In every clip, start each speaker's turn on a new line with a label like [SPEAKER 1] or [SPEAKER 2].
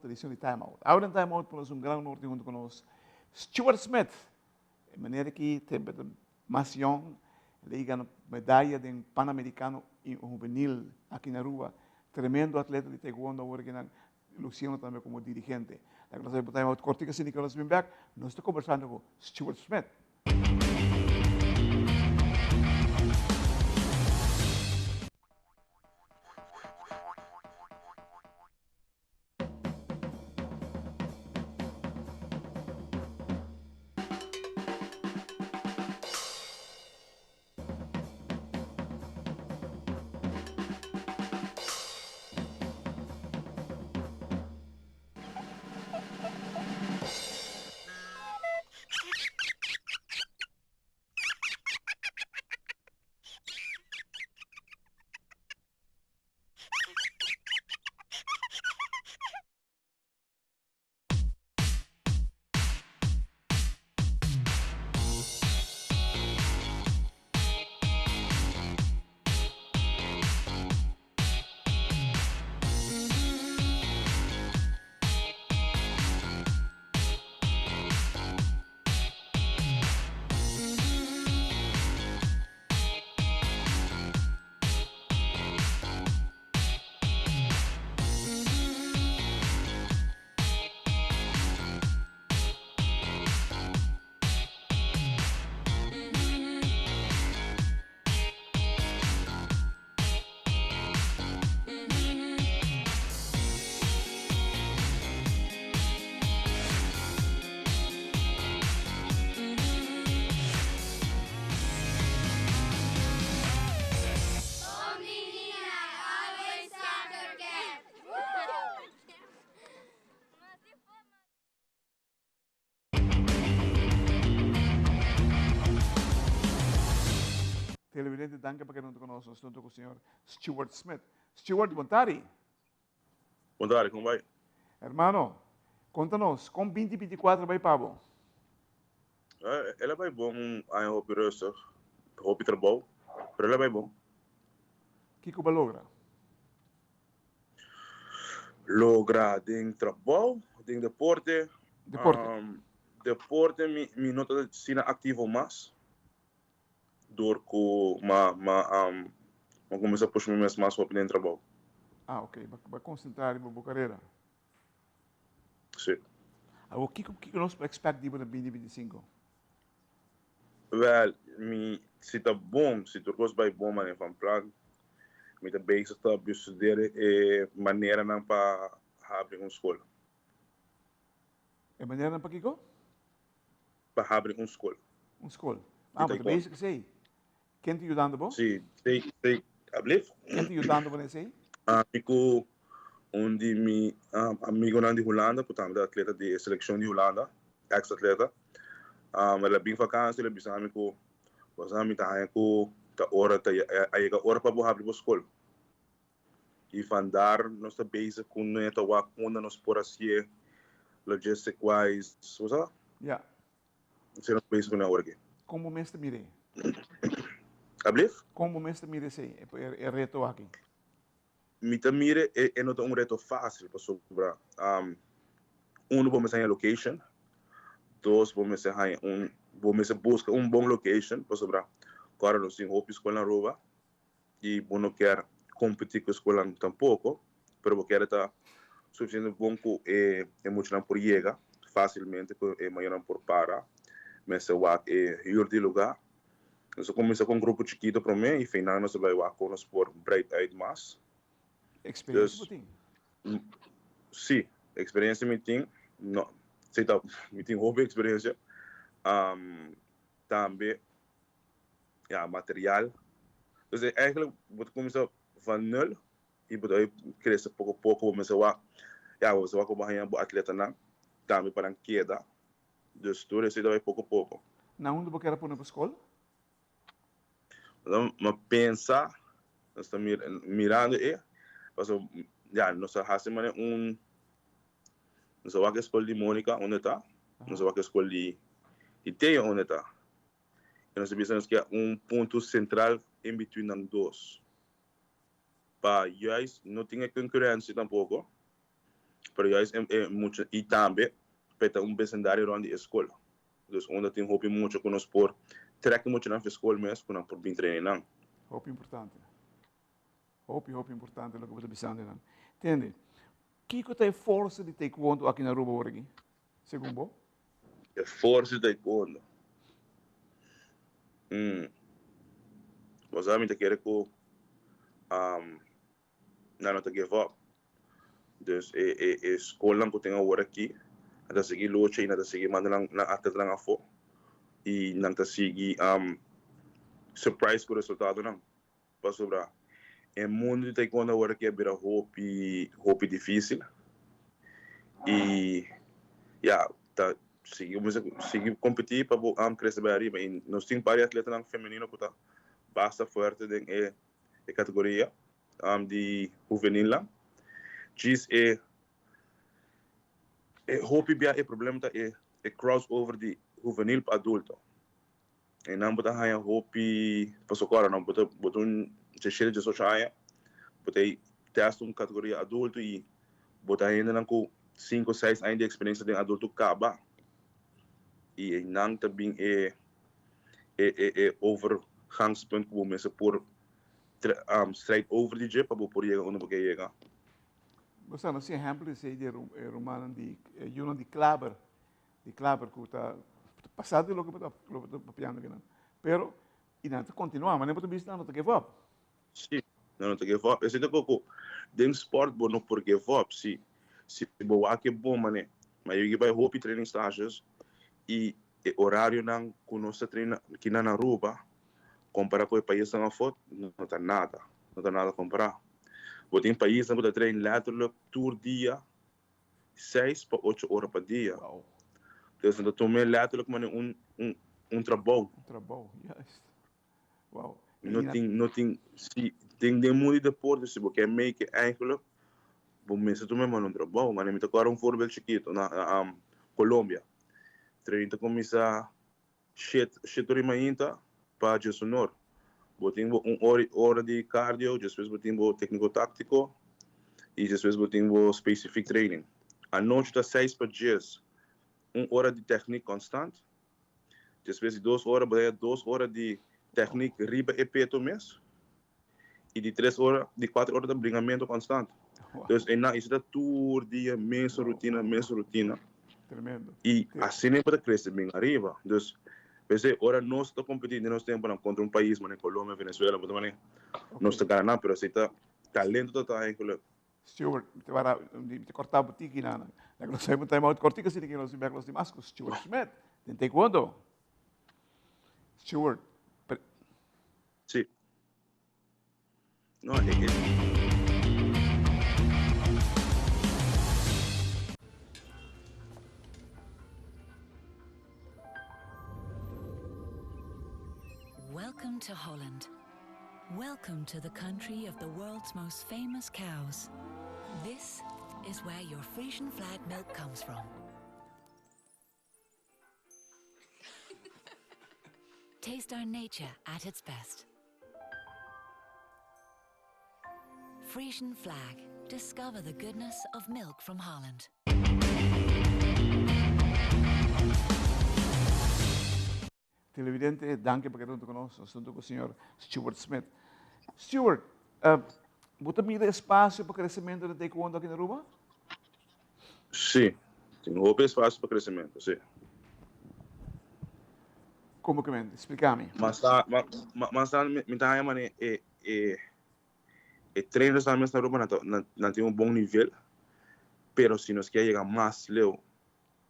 [SPEAKER 1] otro edicion di Time Out. Awe den Time Out por nos un gran honor tin hunto cu nos Stuart Smith. E manera ki temper ta mas yong, el a gana medaya den Panamericano y Juvenil aki na Aruba. Tremendo atleta di taekwondo awor ki nan luciendo tambe como dirigente. Laga nos habi Time Out cortico asina ki nos bin bek, nos ta conversando cu Stuart Smith. Televidente danki pa keda hunto ku nos. Nos hunto ku señor Stuart Smith. Stuart, bon tardi.
[SPEAKER 2] Bon tardi, kon bai?
[SPEAKER 1] Hermano, konta nos, kon 2024 bai pa bo?
[SPEAKER 2] El a bai bon, un aña hopi rustig, hopi trabou, pero el a bai bon.
[SPEAKER 1] Kiko bo a logra?
[SPEAKER 2] Logra den trabou, den deporte.
[SPEAKER 1] Deporte.
[SPEAKER 2] Deporte mi mi no ta asina activo mas door cu ma ma ma cuminsa push mi mes mas hopi den trabou.
[SPEAKER 1] Ah ok, bo a concentra riba bo carera.
[SPEAKER 2] Si.
[SPEAKER 1] Awor kiko kiko nos por expect di bo na binti binti sinku?
[SPEAKER 2] Wel, mi si ta bon, si tur kos bai bon manera van plan, mi ta bezig ta bestudera e maneranan pa habri un skol.
[SPEAKER 1] E maneranan pa kiko?
[SPEAKER 2] Pa habri un skol.
[SPEAKER 1] Un skol. Ah, bo ta bezig esei. Ken ta yudando bo?
[SPEAKER 2] Si, si, si. Ablief?
[SPEAKER 1] Ken ta yudando bo na esei?
[SPEAKER 2] Ami ku un di mi amigonan di Hulanda, ku tambe ta atleta di e selekshon di Hulanda, eks atleta. El a bin vakansi, el a bisa mi ku bo sa mi ta haña ku ta ora ta a yega ora pa bo habri bo skol. I vandaar nos ta bezig ku ne ta wak unda nos por hasié logistic wise, bo sa?
[SPEAKER 1] Ya.
[SPEAKER 2] Esei nos ta bezig ku ne awor aki.
[SPEAKER 1] Kon bo mes ta mira e?
[SPEAKER 2] Ablief?
[SPEAKER 1] Kon bo mes ta mira esei, e reto aki?
[SPEAKER 2] Mi ta mira e no ta un reto fácil pasobra uno bo mester haña location, dos bo mester haña un bo mester buska un bon location pasobra ku ora nos tin hopi skol na Aruba i bo no kier kompetí ku e skolnan tampoko pero bo kier ta sufisiente bon ku e muchanan por yega fásilmente ku e mayornan por para mester wak e huur di lugá. Nos a kuminsá ku un grupo chikito promé i final nos a bai wak kon nos por breid uit mas.
[SPEAKER 1] Eksperensia bo tin?
[SPEAKER 2] Sí, eksperensia mi tin. No, si ta, mi tin hopi eksperensia. Tambe, ya, material. Dus eigenlijk bo ta kuminsá van nul i bo ta bai krese poko poko. Bo mester wak, ya, bo mester wak ku bo haña bo atletanan tambe pa nan keda. Dus tur esei ta bai poko poko.
[SPEAKER 1] Na unda bo kier a pone bo skol?
[SPEAKER 2] Mi a pensa, nos ta mirando e, pasobra ya nos a hasi manera un, nos a wak e skol di Monica unda ta, nos a wak e skol di Theo unda ta. I nos a bisa nos kier un punto sentral in between nan dos. Pa juist no tin e konkurensia tampoko. Pero juist e mucha y tambe pa e ta un becindario rond di e scol. Dus unda tin hopi mucha cu nos por trek e muchanan fi scol mes cu nan por bin traina nan.
[SPEAKER 1] Hopi importante. Hopi, hopi importante loke bo ta bisando nan. Tende, kiko ta e forsa di taekwondo aki na Aruba awor aki, segun bo?
[SPEAKER 2] E forsa di taekwondo? Hmm. Bo sa mi ta kere cu um, nan no ta give up. Dus e e e skolnan ku tin awor aki nan ta sigui lucha i nan ta sigui manda nan nan atletanan afó i nan ta sigui surprise ku resultadonan pasobra e mundu di taekwondo awor aki a bira hopi hopi difisil i ya ta sigui sigui kompetí pa bo krese bai ariba i nos tin par di atletanan femenino ku ta basta fuerte den e e kategoria di huvenilnan. Djis e e hopi bia e problema ta e e crossover di huvenil pa adulto. E nan bo ta haña hopi pasobra ora nan bo ta bo ta un diesshete diesocho aña bo ta test un kategoria adulto i bo ta hendenan ku sinku seis aña di eksperensia den adulto kaba i einan ta bin e e e e overgangspunt ku bo mester por strijd over di dje pa bo por yega unda bo ke yega.
[SPEAKER 1] Bo sa nos tin ehempel di esei di e rumannan di e yunan di Klaber, di Klaber ku ta pasa di loke bo ta loke bo ta papiando akinan. Pero i nan ta kontinuá, manera bo ta bisa nan no ta give up.
[SPEAKER 2] Sí, nan no ta give up. Esei ta koko den sport bo no por give up si si bo wak e bon manera. Ma yo bai hopi training stages i e orarionan ku nos ta traina kinan na Aruba Compara cu e paisnan afo no ta nada, no ta nada compara. Bo tin paisnan cu ta train letterlijk tur dia seis pa ocho ora pa dia. Dus nan ta tuma e letterlijk manera un un un trabou.
[SPEAKER 1] Un trabou, juist. Wow.
[SPEAKER 2] No tin, no tin, si den den mundo di deporte si bo kier make it eigenlijk bo mester tuma e manera un trabou. Manera mi ta corda un voorbeeld chikito na Colombia. Train ta cuminsa Shet, shet ora i mainta pa djesonor. Bo tin bo un ora i ora di cardio, despues bo tin bo tecnico tactico i despues bo tin bo specific training. Anochi ta seis pa djes, un ora di techniek constant. Despues di dos ora bo ta haya dos ora di techniek riba e peto mes i di tres ora, di cuater ora ta bringamento constant. Dus einan esei ta tur dia mesun rutina, mesun rutina.
[SPEAKER 1] Tremendo.
[SPEAKER 2] I asina bo ta crece bien ariba. Dus p'esei ora nos ta competi den nos temponan contra un pais manera Colombia, Venezuela, bo ta manera nos ta gana nan, pero esei ta talento ta ta eigenlijk.
[SPEAKER 1] Stuart, mi ta wara, mi ta corta bo tiki nan. Laga nos haya un time out cortico asina ki nos tin bek los dimas cu Stuart Smith den taekwondo. Stuart,
[SPEAKER 2] Sí. No, e, e.
[SPEAKER 3] Welcome to Holland. Welcome to the country of the world's most famous cows. This is where your Frisian flag milk comes from. Taste our nature at its best. Frisian flag. Discover the goodness of milk from Holland.
[SPEAKER 1] Televidente, danki pa keda huntu ku nos. Nos ta huntu ku señor Stuart Smith. Stuart, uh, bo ta mira espasio pa kresementu den taekwondo aki na Aruba?
[SPEAKER 2] Sí, tin hopi espasio pa kresementu, sí.
[SPEAKER 1] Komo ke men? Splika mi.
[SPEAKER 2] Mas ta, mas ta, mi ta haña mane e, e, e trainersnan mes na Aruba nan ta, nan tin un bon nivel, pero si nos kier yega mas leu,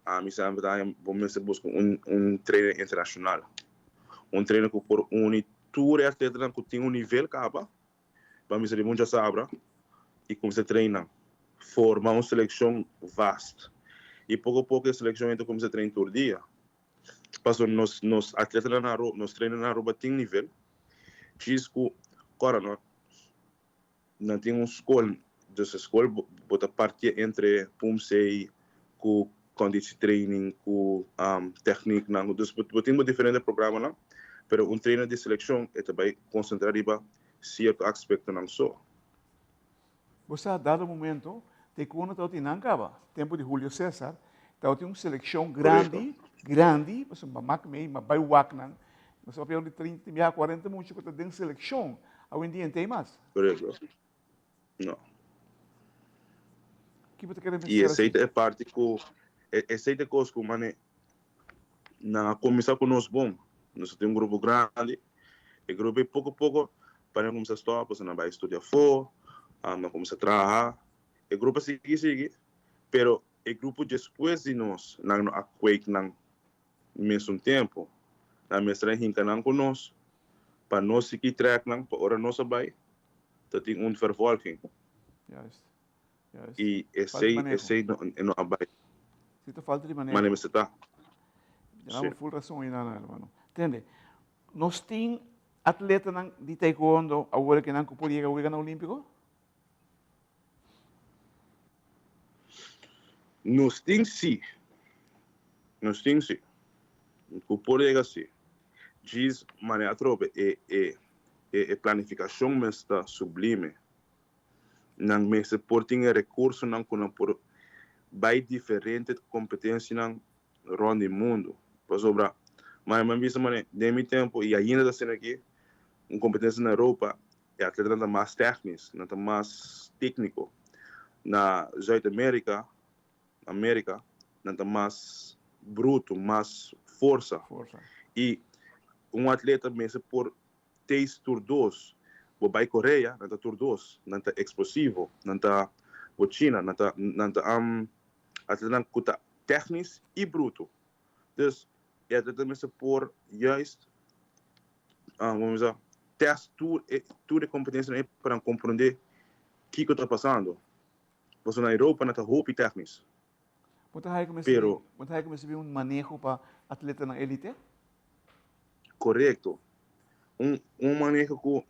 [SPEAKER 2] Ami semper ta haña bo mester buska un un trainer internashonal. Un trainer ku por uni tur e atletanan ku tin un nivel kaba pa mester di mucha sabra i kuminsá train nan. Forma un selekshon vast. I poko poko e selekshon ei ta kuminsá train tur dia. Pasobra nos nos atletanan na Aruba, nos trainernan na Aruba tin nivel. Djis ku kòrda no Nan tin un skol, dus e skol bo ta partia entre pumsei ku konditietraining ku tekniknan, dus bo tin bo diferente programanan, pero un trainer di selekshon e ta bai konsentrá riba sierto aspektonan so.
[SPEAKER 1] Bo sa dado momento Taekwondo tabatin nan kaba. Tempu di Julio Cesar tabatin un selekshon grandi, grandi, pasobra mi a mak mei, mi a bai wak nan. Nos a papia di 30 biaha 40 mucha ku ta den selekshon. Awendia no ta ei mas.
[SPEAKER 2] Korekto. No.
[SPEAKER 1] Ki bo ta kere
[SPEAKER 2] I
[SPEAKER 1] mester
[SPEAKER 2] esei
[SPEAKER 1] asi?
[SPEAKER 2] ta e parti ku, esei ta e kos ku mane nan a kuminsá ku nos bon. Nos a tin un grupo grandi. E grupo ei poko poko pa nan kuminsá stòp, pasobra nan bai studia afó, nan kuminsá traha. E grupo a sigui sigui, pero e grupo despues di nos nan no a kweek nan mesun tempu. Nan mester a hinka nan ku nos pa nos sigui trèk nan pa ora nos a bai ta tin un vervolging.
[SPEAKER 1] Juist. Juist.
[SPEAKER 2] I
[SPEAKER 1] Falta di
[SPEAKER 2] esei
[SPEAKER 1] maneho.
[SPEAKER 2] esei no e no a bai.
[SPEAKER 1] Si ta falta di maneho.
[SPEAKER 2] Mane mester ta.
[SPEAKER 1] Djana
[SPEAKER 2] Si.
[SPEAKER 1] bo full rason ei nan hermano. Tende, nos tin atletanan di taekwondo awor ke nan ku por yega Weganan Olímpiko?
[SPEAKER 2] Nos tin si. Nos tin si. Ku por yega si. Djis manera atrobe e e e planifikashon mes ta sublime. Nan mester por tin e rekursonan ku nan por bai diferente kompetensianan rònt di mundu. Pasobra manera mi a bisa manera den mi tempu i ainda ta asina aki, un kompetensia na Europa E atletanan ta mas tèknis, nan ta mas tékniko. Na Zuid Amerika, Amerika, nan ta mas brutu, mas forsa. I un atleta mester por taste tur dos. Bo bai Korea, nan ta tur dos. Nan ta eksplosivo, nan ta bo China, nan ta nan ta atletanan ku ta tèknis i brutu. Dus e atleta mester por juist bo mester test tur e tur e kompetensianan ei pa nan komprondé kiko ta pasando. Pasobra na Europa nan ta hopi tèknis.
[SPEAKER 1] Bo ta haya ku mester
[SPEAKER 2] Pero
[SPEAKER 1] bo ta haya ku mester bin un maneho pa atletanan elite?
[SPEAKER 2] Korekto. Un un maneho ku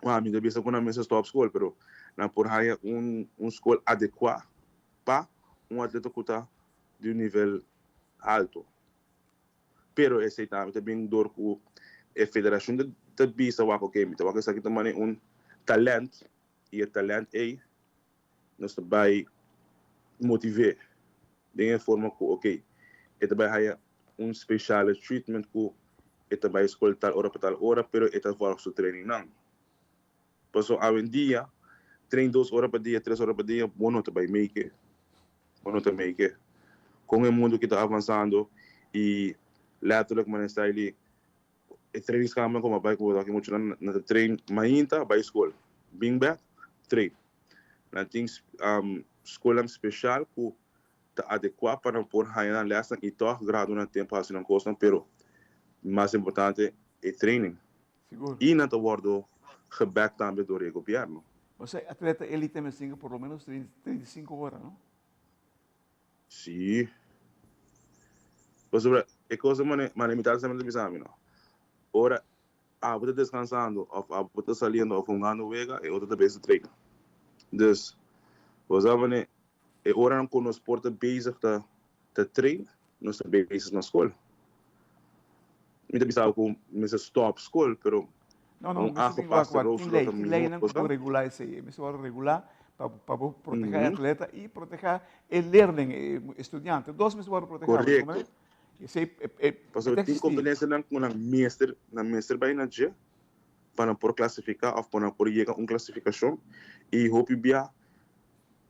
[SPEAKER 2] wou mi ta bisa ku nan mester stòp skol pero nan por haya un un skol adekuá pa un atleta ku ta di un nivel alto. Pero esei tambe ta bin dor ku e federashon ta bisa wak oke mi ta wak esaki ta mane un talent i e talent ei nos ta bai motiv'é den e forma ku oke e ta bai haya un speshale treatment ku e ta bai skol tal ora pa tal ora pero e ta vòlg su trainingnan. Paso awendia train dos ora pa dia tres ora pa dia bo no ta bai make. Bo no ta make. Kon e mundu ki ta avansando i letterlijk manera style di e trainingskamp komo a bai ku bo muchanan nan ta train mainta bai skol bin bek train. Nan tin skolnan speshal ku ta adekua pa nan por haña nan lèsnan i tòg gradua nan tempu hasi nan kosnan pero mas importante e training.
[SPEAKER 1] Sigur.
[SPEAKER 2] I nan ta wòrdu gebèk tambe dor e gobièrnu.
[SPEAKER 1] Osea, atleta elite mester tin por lo menos 35 ora, no?
[SPEAKER 2] Sí. Pasobra e kos ta mane, mane mi tata semper ta bisa mi, no. Ora abo ta deskansando òf abo ta saliendo òf hungando wega, e otro ta bezig traina. Dus, bo sa mane, e oranan ku nos por ta bezig ta ta train, nos ta bezig na skol. Mi ta bisa ku mester stop skol, pero
[SPEAKER 1] No, no,
[SPEAKER 2] un
[SPEAKER 1] mester
[SPEAKER 2] ajo
[SPEAKER 1] bin wak
[SPEAKER 2] pasta
[SPEAKER 1] wak.
[SPEAKER 2] roos
[SPEAKER 1] Tin
[SPEAKER 2] lo
[SPEAKER 1] lei,
[SPEAKER 2] ta
[SPEAKER 1] tin
[SPEAKER 2] mihó
[SPEAKER 1] leinan ku
[SPEAKER 2] cosa.
[SPEAKER 1] por regulá esei. Mester wòrdu regulá pa pa bo protegá e atleta i protegá e leerling, e estudiante. Dos mester wòrdu protegá, bo ta
[SPEAKER 2] Korekto.
[SPEAKER 1] komprendé? Esei e e e ta
[SPEAKER 2] Pasobra tin
[SPEAKER 1] eksistí.
[SPEAKER 2] kompetensianan ku nan mester nan mester bai na dje pa nan por klasifiká òf pa nan por yega un klasifikashon i hopi bia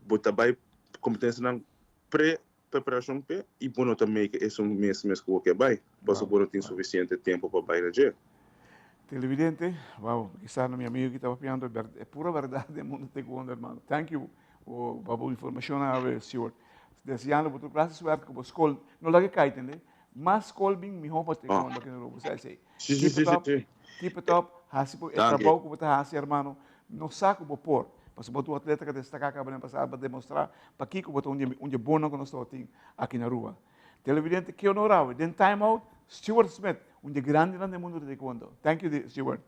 [SPEAKER 2] bo ta bai kompetensianan pre Preparacion p'e y bo no ta make esun mes mes cu bo ke bay, pasobra bo no tin suficiente tempo pa bay na dje.
[SPEAKER 1] Televidente, wow, kisa mi amigo ki ta papiando e pura berdad den mundo taekwondo hermano. Thank you pa bo informacion awe Stuart. Deseando bo tur clase di suerte cu bo school no laga cay tende. Mas school bin miho pa taekwondo aki na Aruba, sa esey. Keep it up, keep it up, haci bo e trabou cu bo ta haci hermano, no sa cu bo por, pasobra bo ta un atleta cu a destaca caba den pasado, bo a demostra pakico bo ta un di e bonnan cu nos tabatin aki na Aruba. Televidente, ke honor awe, den Time Out, Stuart Smit, un di e grandinan den mundo di taekwondo. Thank you, Stuart.